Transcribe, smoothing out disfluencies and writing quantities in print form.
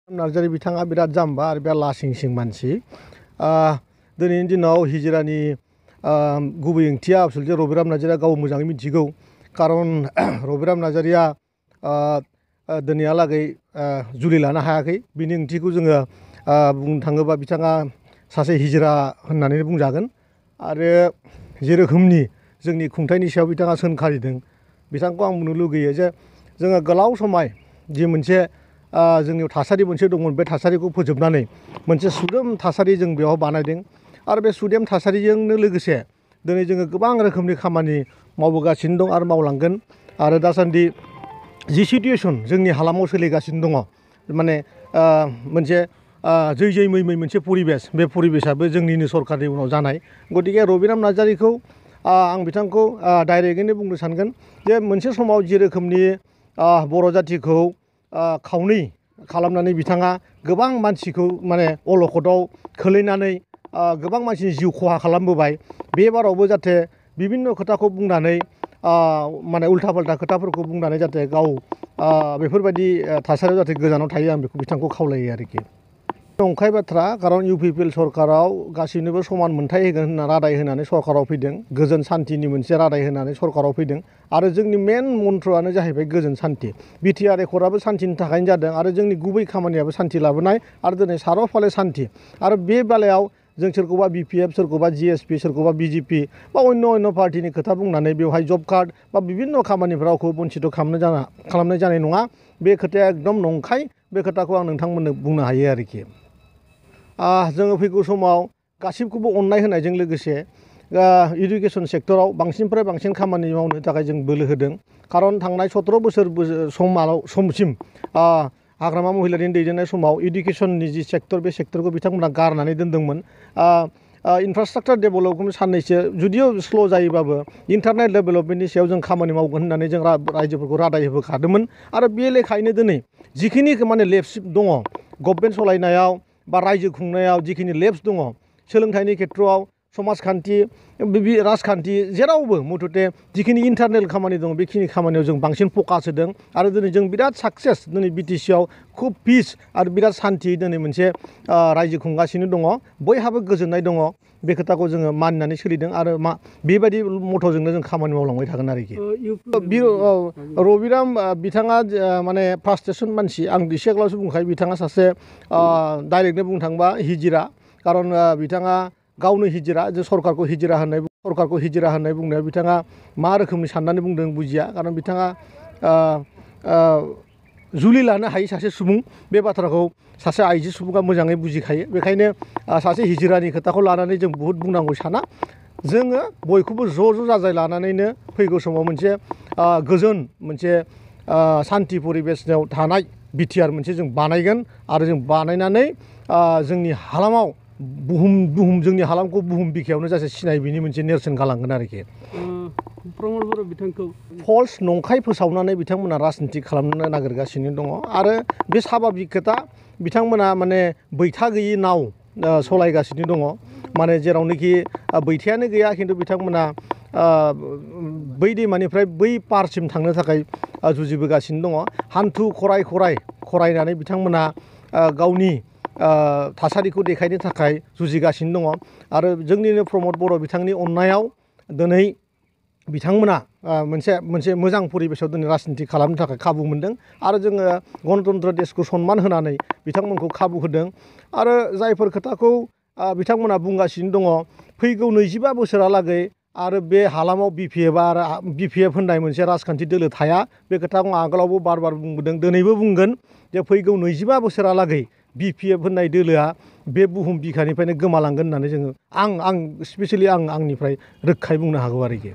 नार्जारी बिथाङा बिराद जाम्बा आरो बिराद लासिंसिं मानसि दिनैनि दिनाव हिजिरानि गुबै ओंथिया आसलथे रबिराम नार्जारिया गाव मोजाङै मिथिगौ खारन रबिराम नार्जारिया दिनैहालागै जुलि लानो हायाखै बिनि ओंथिखौ जोङो बुंनो थाङोबा बिथाङा सासे हिजिरा होननानै बुंजागोन आरो जे रोखोमनि जोंनि खुंथायनि सायाव बिथाङा सोंखारिदों बिथांखौ आं बुंनो लुगैयो जे जोङो गोलाव समाय जि मोनसे जोंनि थासारि मोनसे दंमोन बे थासारिखौ फोजोबनानै मोनसे सुदेम थासारि जों बेयाव बानायदों आरो बे सुदेम थासारिजोंनो लोगोसे दिनै जोङो गोबां रोखोमनि खामानि मावबोगासिनो दं आरो मावलांगोन आरो दासान्दि जि सिटुएसन जोंनि हालामाव सोलिगासिनो दङ माने मोनसे जै मै मोनसे परिबेस बे परिबेसाबो जोंनिनो सरकारनि उनाव जानाय गतिके रबिराम नार्जारिखौ आं बिथांखौ डाइरेक्टैनो बुंनो सानगोन जे मोनसे समाव जि रोखोमनि बर' जाथिखौ खावनै खालामनानै बिथाङा गोबां मानसिखौ माने अलखदाव खोलैनानै गोबां मानसिनि जिउ खहा खालामबोबाय बे बारावबो जाहाथे बिभिन्न खोथाखौ बुंनानै माने उल्था फाल्था खोथाफोरखौ बुंनानै जाहाथे गाव बेफोरबायदि थासारियाव जाहाथे गोजानाव थायो आं बेखौ बिथांखौ खावलायो आरोखि नंखाय बाथ्रा खारन इउपिपिएल सरकाराव गासैनोबो समान मोनथाय होगोन होनना रादाय होनानै सरकाराव फैदों गोजोन सान्थिनि मोनसे रादाय होनानै सरकाराव फैदों आरो जोंनि मेन मन्त्रआनो जाहैबाय गोजोन सान्थि बिटिआर एकर्डआबो सान्थिनि थाखायनो जादों आरो जोंनि गुबै खामानियाबो सान्थि लाबोनाय आरो दिनै सार'फाले सान्थि आरो बे बेलायाव जों सोरखौबा बिपिएफ सोरखौबा जिएसपि सोरखौबा बिजेपि बा अन्य पार्टिनि खोथा बुंनानै बेवहाय जब कार्ड बा बिभिन्न खामानिफोरावखौ बन्सित खालामनाय जानाय नङा बे खोथाया एकदम नंखाय बे खोथाखौ आं नोंथांमोननो बुंनो हायो आरोखि जोङो फैगौ समाव गासिबखौबो अननाय होनायजों लोगोसे इडुकेसन सेक्टराव बांसिननिफ्राय बांसिन खामानि मावनो थाखाय जों बोलो होदों खारन थांनाय 17 बोसोर समसिम हाग्रामा महिलारिनि दैदेननाय समाव इडुकेसननि जि सेक्टर बे सेक्टरखौ बिथांमोना गारनानै दोनदोंमोन इनफ्रास्ट्राक्चार डेभेलपमेन्ट साननैसो जुदिअ स्ल' जायोबाबो इन्टारनेट डेभेलपमेन्टनि सायाव जों खामानि मावगोन होननानै जों रायजोफोरखौ रादाय होबोखादोंमोन आरो बे लेखायैनो दिनै जिखिनि माने लेप्स दङ गभर्नमेन्ट सालायनायाव बा रायजो खुंनायाव जिखिनि लेप्स दङ सोलोंथाइनि खेथ्रआव समाजखान्थि राजखान्थि जेरावबो मुथथे जिखिनि इन्टारनेल खामानि दङ बेखिनि खामानियाव जों बांसिन फकास होदों आरो दिनै जों बिराद साक्सेस दिनै बिटिसिआव खुब पिस आरो बिराद सान्थि दिनै मोनसे रायजो खुंगासिनो दङ बयहाबो गोजोननाय दङ बे खोथाखौ जोङो मानिनानै सोलिदों आरो बेबायदि मथ'जोंनो जों खामानि मावलांबाय थागोन आरोखि रबिराम बिथाङा माने फ्रास्ट्रेसन मानसि आं एसे आगोलावसो बुंखायो बिथाङा सासे डाइरेक्टनो बुंनो थाङोबा हिजिरा खारन बिथाङा गावनो हिजिरा जे सरकारखौ हिजिरा होननाय बुंनायाव बिथाङा मा रोखोमनि साननानै बुंदों बुजिया खारन बिथाङा जुलि लानो हायै सासे सुबुं बे बाथ्राखौ सासे आइजो सुबुङा मोजाङै बुजिखायो बेखायनो सासे हिजिरानि खोथाखौ लानानै जों बुहुत बुंनांगौ साना जोङो बयखौबो ज' जाजाय लानानैनो फैगौ समाव मोनसे गोजोन मोनसे सान्थि परिबेसआव थानाय बिटिआर मोनसे जों बानायगोन आरो जों बानायनानै जोंनि हालामाव जोंनि हालामखौ बुहुम बिखायावनो जासे सिनाय बिनि मोनसे नेरसोन गालांगोन आरोखि प्रमद बर' बिथांखौ फल्स नंखाय फोसावनानै बिथांमोना राजनिति खालामनो नागिरगासिनो दङ आरो बे साभाबिक खोथा बिथांमोना माने बैथा गैयि नाव सलायगासिनो दङ माने जेरावनोखि बैथायानो गैया खिन्थु बिथांमोना बै दैमानिफ्राय बै पारसिम थांनो थाखाय जुजिबोगासिनो दङ हान्थु खरायनानै बिथांमोना गावनि थासारिखौ देखायनो थाखाय जुजिगासिनो दङ आरो जोंनिनो प्रमद बर' बिथांनि अननायाव दिनै बिथांमोना मोनसे मोजां परिबेसाव दिनै राजनिति खालामनो थाखाय खाबु मोनदों आरो जोङो गणतन्त्र देशखौ सनमान होनानै बिथांमोनखौ खाबु होदों आरो जायफोर खोथाखौ बिथांमोना बुंगासिनो दङ फैगौ 25 बोसोरालागै आरो बे हालामाव बिपिएफ होननाय मोनसे राजखान्थि दोलो थाया बे खोथाखौ आगोलावबो बार बुंबोदों दिनैबो बुंगोन जे फैगौ 25 बोसोरालागै बिपिएफ होननाय दोलोआ बे बुहुम बिखानिफ्रायनो गोमालांगोन होननानै जोङो आं स्पेसियेलि आंनिफ्राय रोखायै बुंनो हागौ आरोखि